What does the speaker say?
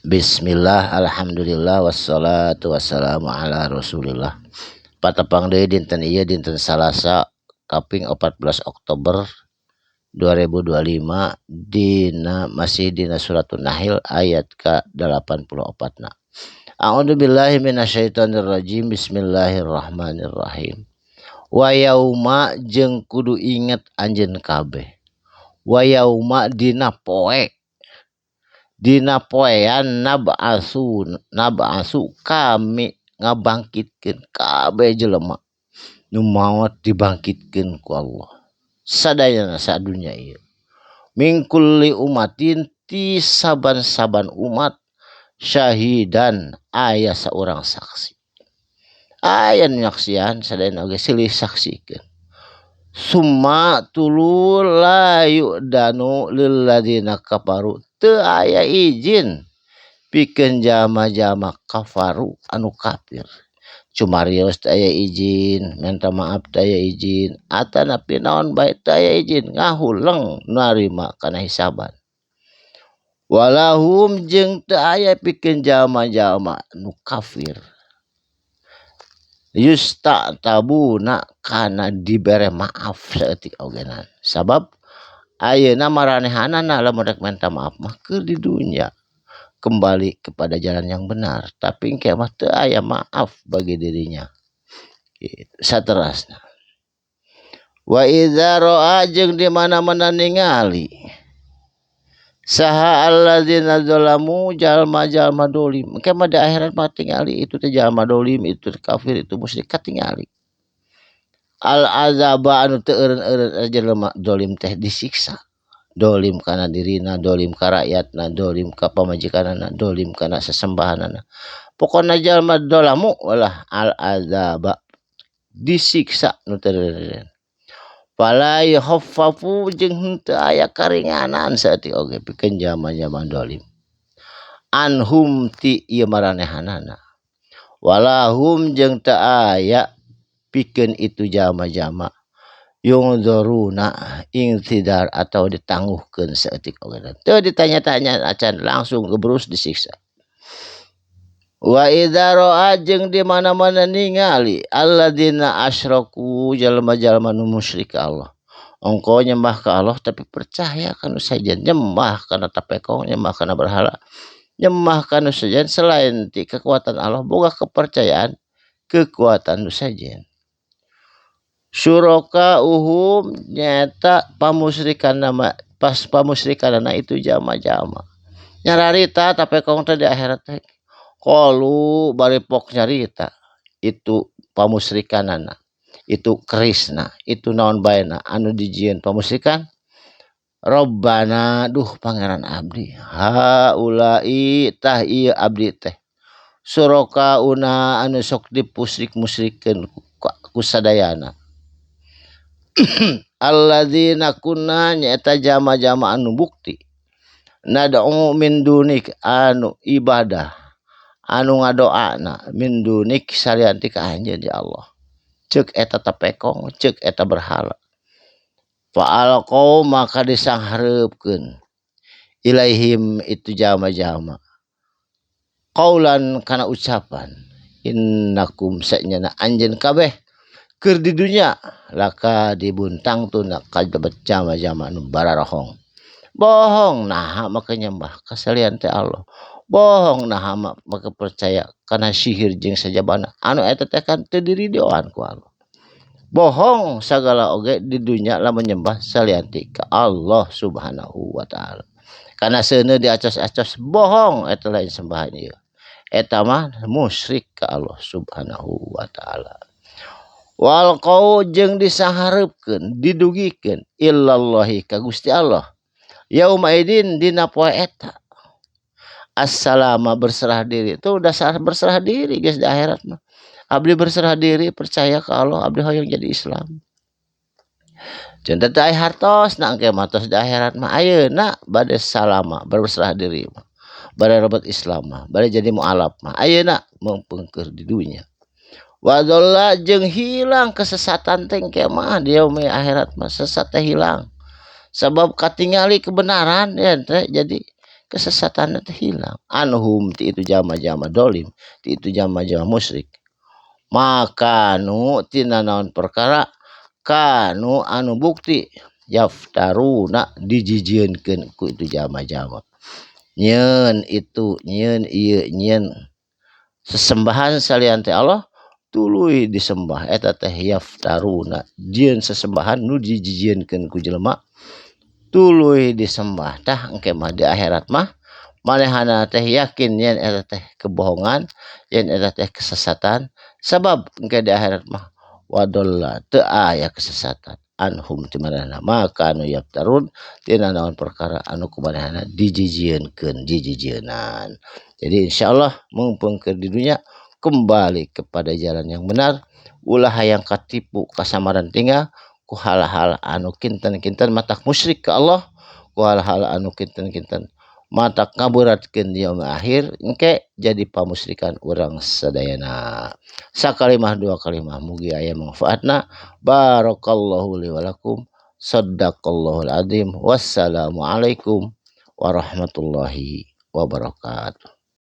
Bismillah, alhamdulillah, wassalatu wassalamu ala rasulillah. Patepang deui dinten ieu, dinten Salasa kaping 14 Oktober 2025, dina masih dina Suratun Nahl ayat ka 84 na. A'udzu billahi minasyaitonir rajim. Bismillahirrahmanirrahim. Wa yauma, jeung kudu inget anjeun kabeh. Wa yauma, dina poe, dina poean, nab'atsu, nab'atsu, kami ngabangkitkeun kabeh jelema nu maot, dibangkitkeun ku Allah sadayana sadunya ieu, min kulli umatin, ti saban-saban umat, syahidan, aya saurang saksi, aya nu nyaksian. Sadayana oge silih saksikeun. Summa, tuluy, la yu'dzanu lilladzina kafaru, teu aya izin pikeun jalma-jalma kafaru, anu kafir. Cumarios teu aya izin, minta maaf teu aya izin, atanapi naon bae teu aya izin, ngahuleng narima kana hisaban. Walahum, jeung teu aya pikeun jalma-jalma nu kafir, yusta'tabuna, kana dibere maaf saeutik ogenan. Sabab ayeuna maranehanana lamun rek minta maaf mah keur di dunya, kembali kepada jalan yang benar, tapi engke mah teu aya maaf bagi dirinya gitu. Saterasna, wa idza ra'a, jeung di mana-mana ningali saha, alladzina zalamu, jalma-jalma dolim. Engke mah di akhirat mah tingali itu teh jalma dolim, itu kafir, itu musyrik, katingali al azaba anu teu eureun-eureun. Jelema dolim teh disiksa, dolim kana dirina, dolim ka rakyatna, dolim ka pamajikanana, dolim kana sesembahanana. Pokona jalma dolamu walah al azaba, disiksa nu teu eureun. Fala yukhaffafu, jeung henteu aya karinganan saeutik oge pikeun jalma-jalma dolim, anhum, ti ieu maranehanana. Walahum, jeung teu aya pikeun itu jalma-jalma, yunzharuna, intizar atau ditangguhkeun saeutik oge. Teu ditanya-tanya acan, langsung gebrus disiksa. Wa idza ra'a, jeung di mana-mana ningali, alladzina asyraku, jalma-jalma nu musyrik ka Allah. Ongko nyembah ka Allah tapi percaya kana sejen, nyembah kana tapekong, nyembah kana berhala, nyembah kana sejen selain ti kekuatan Allah, boga kepercayaan kekuatan nu sejen. Syuraka uhum, nyaeta pamusyrikan nama pas pamusyrikanana itu jalma-jalma. Nyararita tapekong teh di akhirat teh. Qalu, bari pok nyarita itu pamusyrikanana, itu kerisna, itu naon baena anu dijieun pamusyrikan. Robbana, duh Pangeran abdi, haulai, tah ieu abdi teh, syurakauna, anu sok dipusyrik-musyrikeun ku sadayana, alladzina kunna, nyaeta jalma-jalma anu bukti, nad'u min dunik, anu ibadah, anu ngadoana, min dunik, salian ti ka anjeun ya Allah, ceuk eta tapekong, ceuk eta berhala. Fa alqau, maka disanghareupkeun, ilaihim, itu jalma-jalma, qaulan, kana ucapan, innakum, sanyana anjeun kabeh keur di dunya, lakadzibun, tangtuna kalebet jalma-jalma anu bararohong, bohong. Naha make nyembah ka salian ti Allah? Bohong. Naha make percaya kana sihir jeung sajabana anu eta teh kan teu diridoan ku Allah? Bohong sagala oge di dunya lamun nyembah salian ti ka Allah Subhanahu wa Ta'ala. Kana seuneu diacos-acos, bohong, eta lain sembahan ieu, eta mah musyrik ka Allah Subhanahu wa Ta'ala. Wa alqau, jeung disahareupkeun, didugikeun, ilallahi, ka Gusti Allah, yauma idzin, dina poe eta, assalama, berserah diri. Itu dasar berserah diri geus di akhirat mah. Abdi berserah diri, percaya ke Allah, abdi hoyong jadi Islam. Cenah teh aya hartos na engke mah, tos di akhirat mah. Ayeuna bade salama, berserah diri mah, bade robot Islam mah, bade jadi mualaf mah ayeuna, mumpung keur di dunya. Wa dhalla, jeung hilang kesesatan teh engke mah. Di yaumi akhirat mah sesat teh hilang, sabab katingali kebenaran ya teh. Jadi Kesesatan teh hilang anhum ti itu jama-jama dolim, ti itu jama-jama musyrik. Makanu tina naon perkara kanu anu bukti yaftaruna dijijieunkeun ku itu jama-jama. Nyeun itu nyeun ieu nyeun sesembahan salian ti Allah tuluy disembah eta teh yaftaruna jieun sesembahan nu dijijieunkeun ku jelema tuluy disembah. Tah engke mah di akhirat mah manehana teh yakin yen eta teh kebohongan, yen eta teh kesesatan, sabab engke di akhirat mah wadolla teu aya kesesatan anhum ti manehna maka anu yaftarun tina naon perkara anu ku manehna dijijieunkeun jijieunan. Jadi insyaallah mumpung keur di dunya kembali kepada jalan yang benar, ulah hayang katipu kasamaran tinggal ku hal-hal anu kinten-kinten matak musyrik ka Allah, ku hal-hal anu kinten-kinten matak ngaberatkeun yaum akhir engke jadi pamusyrikan urang sadayana. Sakalimah dua kalimah mugi aya manfaatna. Barakallahu li wa lakum. Sadaqallahul azim. Wassalamualaikum warahmatullahi wabarakatuh.